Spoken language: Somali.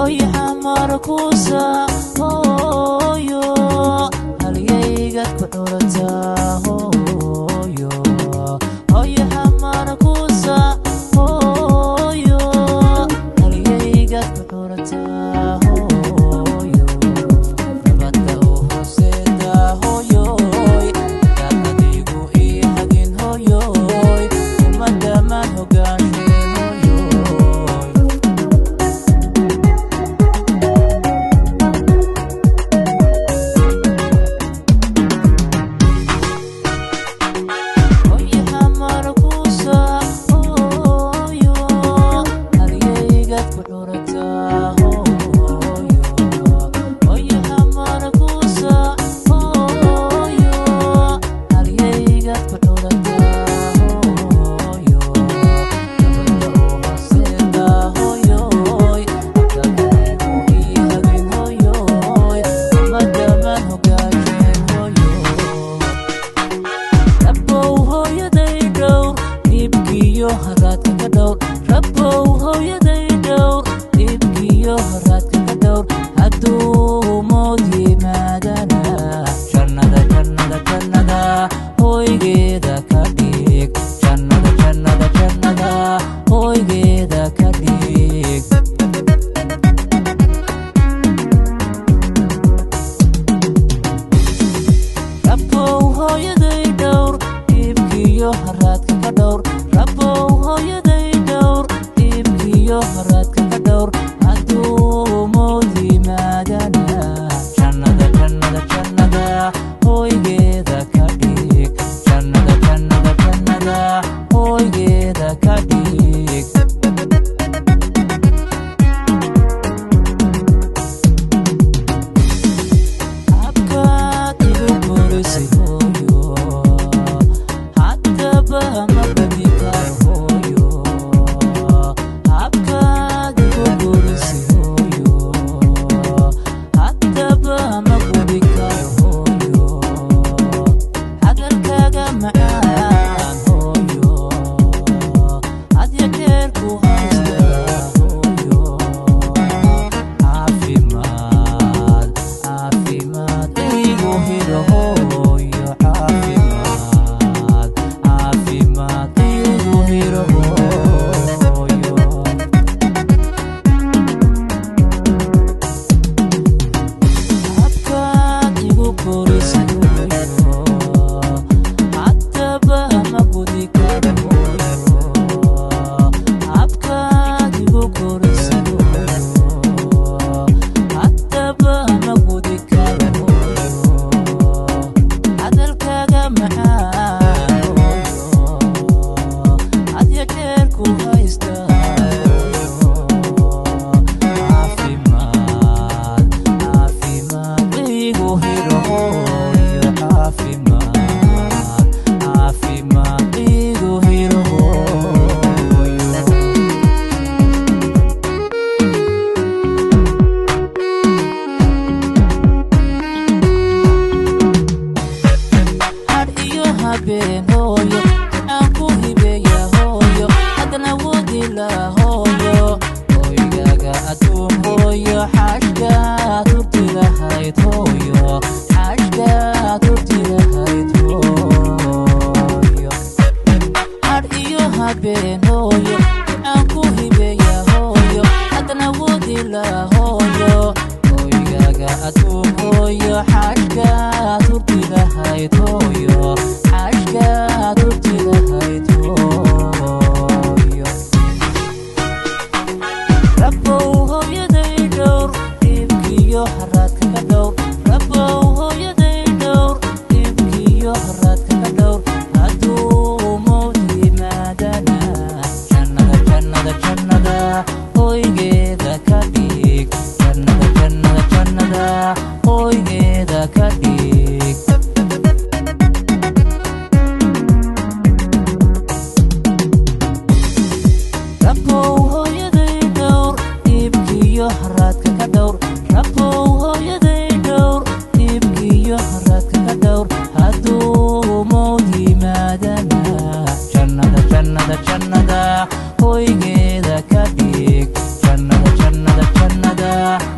Hooyo xamarkuusa hooyo, halyaygad ku curataa hooyo. Hooyo xamarkuusa hooyo, halyaygad ku curataa hooyo. Nabadda u hooseeda hooyoy, hadaad adigu ii hagin hooyoy, ummaddamaan hogaansheen hooyoy. Hooyo xamarkuusa hooyo, halyaygad ku curataa hooyo. Hooyo xamarkuusa hooyo, halyaygad ku curataa hooyo. Nabadda u hooseeda hooyoy, hadaad adigu ii hagin hooyoy, ummaddamaan hogaansheen hooyoy. Rabbow hooyaday dhowr, dhiibkiyo haraadka ka dhowr. Rabbow hooyaday dhowr, dhiibkiyo haraadka ka dhowr. Hadduu mood yimaadana, jannada, jannada, jannada hooygeeda ka dhig. Jannada, jannada, jannada hooygeeda ka dhig. Rabbow hooyaday dhowr, dhiibkiyo haraadka ka dhowr. Rabbow hooyaday dhowr, dhiibkiyo haraadka ka dhowr. Hadduu mood yimaadana, jannada, jannada, jannada hooygeeda ka dhig. Jannada, jannada, jannada hooygeeda ka dhig. Habkaad igu korisay hooyo, haddaba ma badi karo hooyo. Habkaad igu korisay hooyo, haddaba ma gudi karo hooyo. Hadalkaaga macaan hooyo, had ya jeer ku haysta hooyo. Caafimaad, caafimaad igu hiro hooyo. Caafimaad, caafimaad igu hiro hooyo. Habkaad igu korisay hooyo, haddaba ma gudi karo hooyo. Habkaad igu korisay hooyo, haddaba ma gudi karo hooyo. Hadalkaaga macaan hooyo, had ya jeer ku haysta hooyo. Caafimaad, caafimaad igu hiro hooyo. Caafimaad, caafimaad igu hiro hooyo. Had iyo habeen hooyo, aan ku hibeeya hooyo, haddana woodila hooyo. Hooygaaga adduun hooyo, xaashkaad hurti lahayd hooyo, xaashkaad hurti lahayd hooyo. Had iyo habeen hooyo, aan ku hibeeya hooyo, haddana woodila hooyo. Hooygaaga adduun hooyo, xaashkaad hurti lahayd hooyo, xaashkaad hurti lahayd hooyo. Rabbow hooyaday dhowr, dhiibkiyo haraadka ka dhowr. Rabbow hooyaday dhowr, dhiibkiyo haraadka ka dhowr. Hadduu mowd yimaadana, jannada, jannada, jannada hooygeeda ka dhig. Jannada, jannada, jannada hooygeeda ka dhig. Rabbow hooyaday dhowr, dhiibkiyo haraadka ka dhowr. Rabbow hooyaday dhowr, dhiibkiyo haraadka ka dhowr. Hadduu mowd yimaadana, jannada, jannada, jannada hooygeeda ka dhig. Jannada, jannada, jannada. Difaac.